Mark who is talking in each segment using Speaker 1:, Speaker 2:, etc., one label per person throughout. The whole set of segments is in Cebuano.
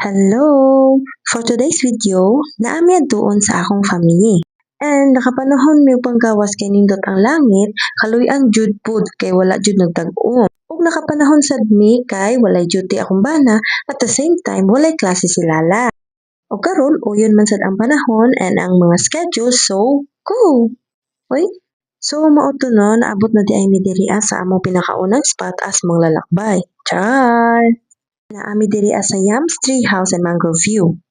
Speaker 1: Hello! For today's video, naa mi adtuon sa akong family. And nakapanahon mi og panggawas kay nindot ang langit, kaluy-an jud pud kay wala jud nagtag-om. Ug nakapanahon sad mi kay walay duty akong bana, at the same time walay klase si Lala. Ug karon uyon man sad ang panahon and ang mga schedule, so go! Oy, so mao to no, naabot na diay mi diri sa among pinakaunang spot as manglalakbay. Char! Naa mi diri sa Yams Tree House and Mangrove View.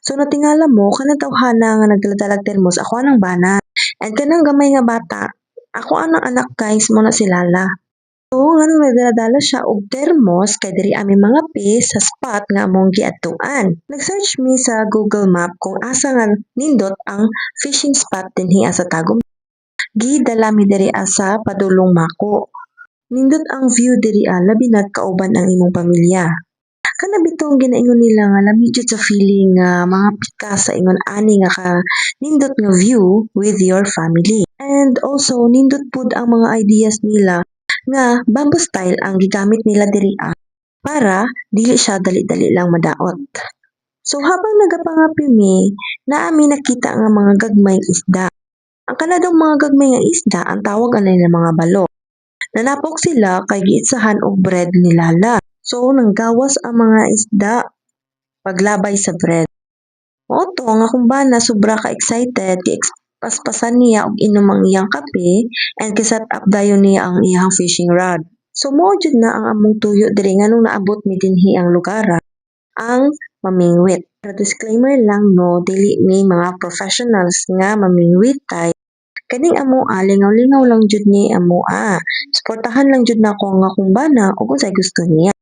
Speaker 1: So natingala mo kanang tawhana nga nagdala-dalag termos, ako anang bana. And kanang gamay nga bata, ako anang anak, guys, mao na si Lala. So nganong nagdala-dala siya og termos kay diri ami mangape sa spot nga among giadtuan. Nag-search mi sa Google Map kung asa nga nindot ang fishing spot dinhi sa Tagum. Gidala mi diri sa padulong Mako. Nindot ang view diri, labi nag kauban ang imong pamilya. Kana bitong ginaingon nila nga lami jud sa feeling nga mangape ka sa ingon ani nga ka nindot nga view with your family. And also nindot pud ang mga ideas nila nga bamboo style ang gigamit nila diri para dili siya dali-dali lang madaot. So habang nagapangape mi, naa mi nakita nga mga gagmayng isda. Ang kanadong mga gagmay nga isda, ang tawag anay nga mga balo. Nanapok sila kay giitsahan og bread ni Lala. So nanggawas ang mga isda paglabay sa bread. Mao to ang akong bana, sobra ka excited kay paspasan niya og inom ang iyang kape and gi-set up dayon niya ang iyang fishing rod. So mao jud na ang among tuyo diri nganong naabot mi dinhi ang lugar, ang mamingwit. Pero disclaimer lang no, dili mi mga professionals nga mamingwitay. Kaning amoa, lingaw-lingaw lang jud ni amoa. Suportahan lang jud nako ang akong bana ug unsay gusto niya.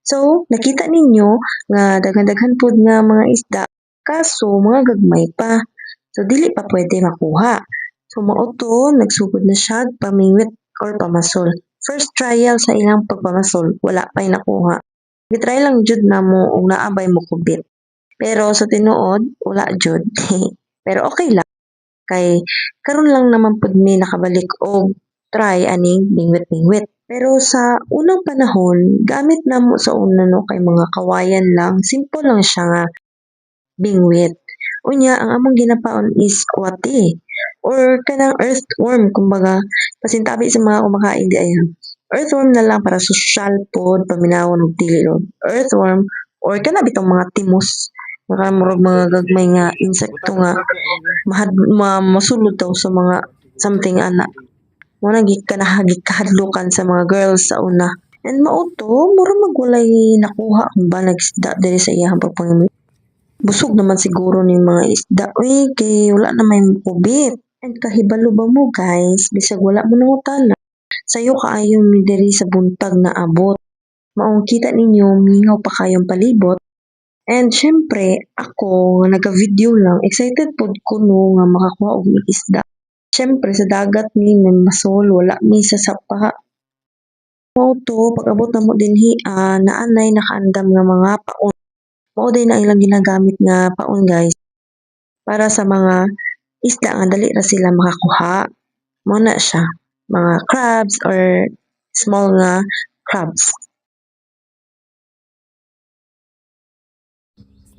Speaker 1: So nakita ninyo nga daghan-daghan pud nga mga isda, kaso mga gagmay pa. So dili pa pwede makuha. So mao to, nagsugod na siya pamingwit or pamasol. First trial sa ilang pagpamasol, wala pa'y nakuha. Gitry lang jud namo ug naa bay mokubit. Pero sa tinuod, wala jud. Pero okay lang kay karon lang naman pud mi nakabalik og try aning bingwit-bingwit. Pero sa unang panahon, gamit namo sa una no kay mga kawayan lang, simple lang siya nga bingwit. Unya ang among ginapaon is wati or kanang earthworm kumbaga, pasintabi sa mga kumakain diay ha. Earthworm na lang para sosyal pod, paminawon og dili ro. Earthworm or kana bitong mga timos nga murag mga gagmay nga insekto nga mahad ma, masulod daw sa mga something ana. Mao na gikahadlokan sa mga girls sa una. And mao to, mura mag walay nakuha akong bana'g isda diri sa iyahang pagpangimit. Busog naman siguro ning mga isda uy kay wala na may mokubit. And kahibalo ba mo, guys, bisag wala mo nangutana, sayo kaayo mi diri sa buntag naabot. Maong kita ninyo mingaw pa kaayong palibot. And syempre ako nga naga-video lang, excited pod ko no nga makakuha og isda. Syempre sa dagat mi masol, wala mi sa sapa. Mao to, pag-abot namo dinhi naa nay nakaandam nga mga paon. Mao diay na ilang ginagamit nga paon, guys, para sa mga isda nga dali ra sila makakuha. Mao na siya, mga crabs or small nga crabs.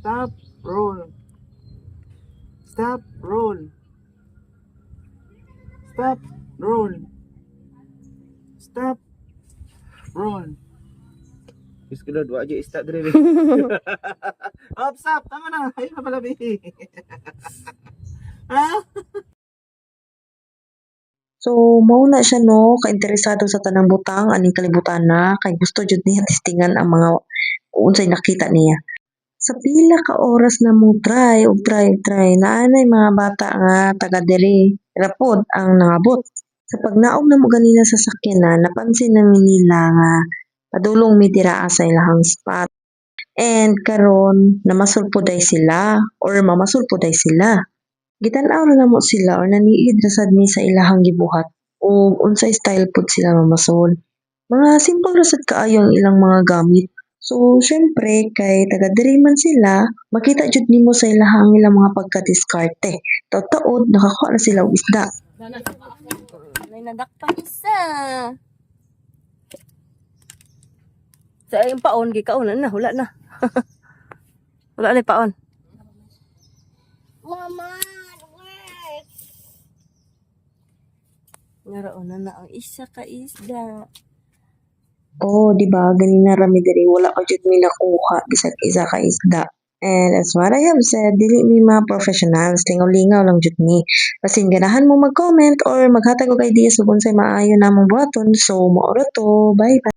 Speaker 2: Stop, roll. Stop, roll. Stop, roll. Stop, roll. Diyos ko Lord, wa dyan stop diri. Up, stop! Tama na! Ayun na pala, baby. Ha?
Speaker 1: So mao na siya no, kainteresado sa tanang butang aning kalibutan na kay gusto jud niya testingan ang mga unsay nakita niya. Sa pila ka oras na mo try og try og try, naa nay mga bata nga taga diri ra pod ang nangabot. Sa pagnaog namo ganina sa sakyanan, napansin nami nila nga padulong mi dira sa ilahang spot. And karon namasol pod diay sila or mamasol pod diay sila. Gitan-aw ra namo sila or naniid ra sad mi sa ilahang gibuhat ug unsay style pod sila mamasol. Mga simple ra sad kaayo ang ilang mga gamit. So syempre kay taga diri man sila, makita jud nimo sa ilahang ilang mga pagkadiskarte. Taud-taud nakakuha na sila og isda.
Speaker 3: May nadakpan isa. Sa iyong paon, gikaon na, wala na. Wala na paon.
Speaker 1: Mama, it works.
Speaker 3: Naroon na na ang isa ka isda.
Speaker 1: Oh, di ba? Ganina ra mi diri, wala pa jud mi nakuha bisag isa ka isda. And as what I have said, dili mi mga professionals, lingaw-lingaw lang jud mi. Basin ganahan mo mag-comment or maghatag og ideas ug unsay maayo namong buhaton. So mao ra to. Bye bye.